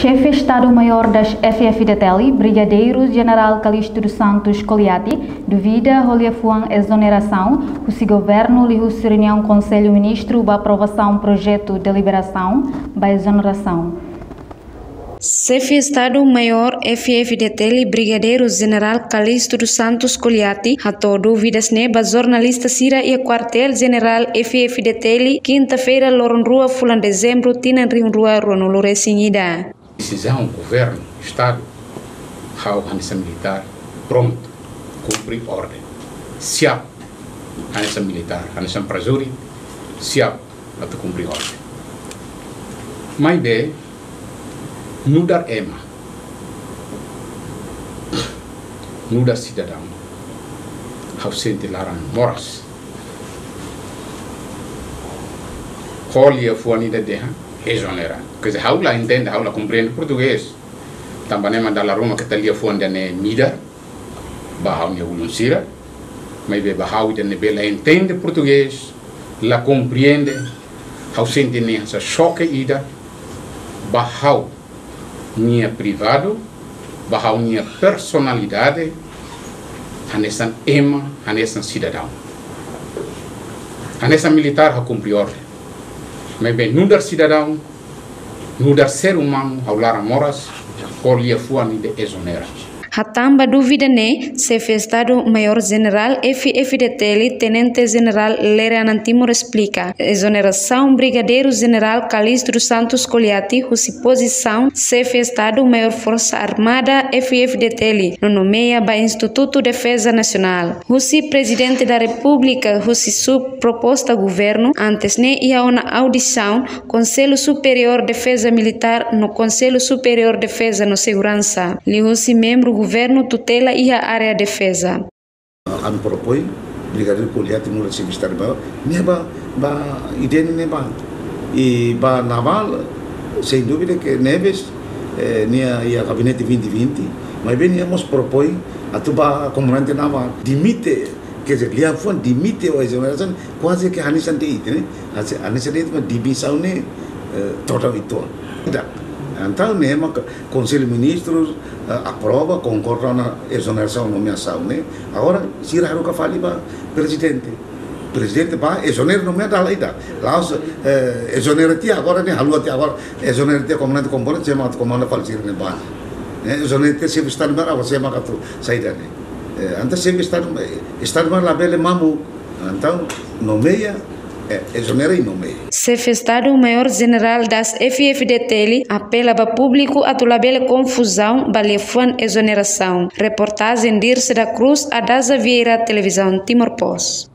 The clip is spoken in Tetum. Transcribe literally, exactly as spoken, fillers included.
Xefe Estadu-Maiór das F-FDTL, Brigadeiru Jenerál Calixto dos Santos Coliati, duvida ho liafuan ezonerasaun husi governu liuhusi reuniaun Konsellu Ministru ba aprovasaun projetu deliberasaun ba ezonerasaun. Xefe Estadu-Maiór F-FDTL, Brigadeiru Jenerál Calixto dos Santos Coliati hato'o dúvidas ne'e ba jornalista sira iha Kuartél Jenerál F-FDTL, kinta-feira, loron rua fulan Dezembru, tinan rihun rua ruanulu resin ida. Desizaun governu, Estadu, ha'u hanesan militár prontu kumpre orden. Siap, hanesan militár, hanesan prajurit, siap atu kumpre orden. Maibé, nu'udar ema, nu'udar sidadaun, ha'u sente laran moras ho liafuan ida dehan ezonera. Quer dizer, ha'u la entende, ha'u la komprende portugés. Tanba ne'e mak dala ruma keta liafuan ida-ne'e midar ba ha'u-nia ulun sira. Maibé ba ha'u ida ne'ebé la entende portugés, la komprende, ha'u sente ne'e hanesan xoke ida ba ha'u-nia privadu, ba ha'u-nia personalidade, hanesan ema, hanesan sidadaun. Hanesan militár ha'u kumpre orden. Maibé nu'udar sidadaun, nu'udar ser umanu, ha'u laran moras ho liafuan ida ezonera. Hatán ba dúvida ne'e, Xefe Estadu-Maiór Jenerál F-FDTL, Tenente Jenerál Lere Anan Timur, esplika ezonerasaun Brigadeiru Jenerál Calixto dos Santos Coliati husi pozisaun Xefe Estadu-Maiór Forsa Armada F-FDTL, no nomeia ba Institutu Defeza Nasionál. Husi Prezidente da Repúblika, husi sub proposta governu, antes ne'e iha ona audisaun Konsellu Superiór Defeza Militár no Konsellu Superiór Defeza no Seguransa, liuhusi membru governu tutela iha área defeza. Ami propoin Brigadeiru Coliati nu'udar Xefe Estadu-Maiór, ne'e ba, ba, ida-ne'e ba. I ba navál, sem dúvida que Neves, eh, nia iha gabinete vinte vinte, maibé nia mós propoin atu ba komandante navál. Dimite, quer dizer, liafuan dimite ou ezonerasaun, kuaze ke hanesan de'it, ne'e? Hanesan, hanesan de'it, mas demisaun ne'e, eh, total itu. Ida. Entaun, ne'e mak Konsellu Ministrus, eh, aprova, konkorda ona ezonerasaun nomeasaun ne'e. Agora, sira haruka fali ba Prezidente. Prezidente ba ezonera, nomea dala ida. La'ós, eh, ezonera tiha agora ne'e, haluha tiha agora, ezonera tiha komandante komponente, sé mak atu komanda fali sira-ne'e ba. Eh, ezonera tiha Xefe Estadu-Maiór, agora sé mak atu saida ne'e. Eh, entaun Xefe Estadu, eh, Estadu-Maiór labele mamuk. Entaun, nomeia, eh, ezonera i nomeia. Xefe Estadu-Maiór Jenerál das F-FDTL apela ba públiku atu labele konfuzaun ba liafuan ezonerasaun. Reportajen Dirce da Cruz, Adaza Vieira, Televizaun Timor Post.